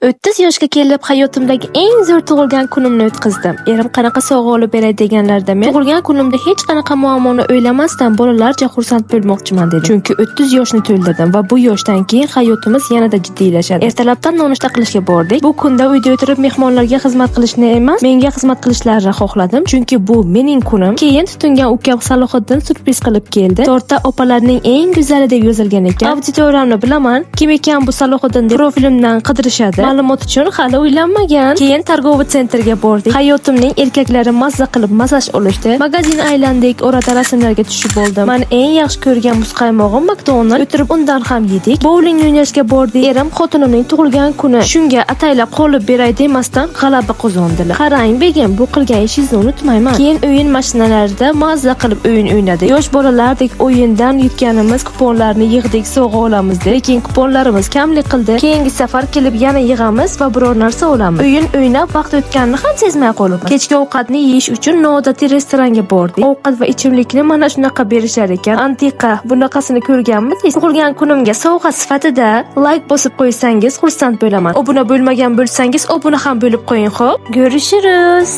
30 yoshga kelib, hayotimdagi eng zo'r tug'ilgan kunimni o'tkazdim. Erim qanaqa sovg'a olib beray deganlarida, men tug'ilgan kunimda hech qanaqa muammoni o'ylamasdan, bolalarcha xursand bo'lmoqchiman dedim. Chunki 30 yoshni to'ldirdim va bu yoshdan keyin hayotimiz yanada jiddiylashadi. Ertalabdan nonushta qilishga bordik. Bu kunda uyda o'tirib mehmonlarga xizmat qilishni emas, menga xizmat qilishlarini xohladim, chunki bu mening kunim. Keyin tutingan ukam Salohiddin syurpriz qilib keldi. Tortda "Opalarning eng go'zali" deb yozilgan ekan. Auditoriyamni bilaman. Kim ekan bu Salohiddin deb profilimdan qidirishadi. Ma'lumot uchun, hali uylanmagan. Keyin торговый центр ga bordik. Hayotimning erkaklari mazza qilib massaj olishdi. Magazin aylandik, orada rasmlarga tushib oldim. Man eng yaxshi ko'rgan muzqaymog'im McDonald. O'tirib undan ham yedik. Bowling o'ynashga bordik. Erim xotinimning tug'ilgan kuni. Shunga ataylab qolib beray demasdan g'alaba qozondilar. Qarang, begim, bu qilgan ishingizni unutmayman. Keyin o'yin mashinalarida mazza qilib o'yin o'ynadik. Yosh bolalardek o'yindan yutganimiz kuponlarni yig'dik, sovg'a olamiz deb. Lekin kuponlarimiz kamlik qildi. Keyingi safar kelib yana yig'amiz va biror narsa olamiz. O'yin o'ynab vaqt o'tganini ham sezmay qolibmiz. Kechki ovqatni yeyish uchun noodatiy restoranga bordik. Ovqat va ichimlikni mana shunaqa berishar ekan. Antiqa, bunaqasini ko'rganmidingiz? Tug'ilgan kunimga sovg'a sifatida layk bosib qo'ysangiz, xursand bo'laman. Obuna bo'lmagan bo'lsangiz, obuna ham bo'lib qo'ying, xo'p? Görüşürüz.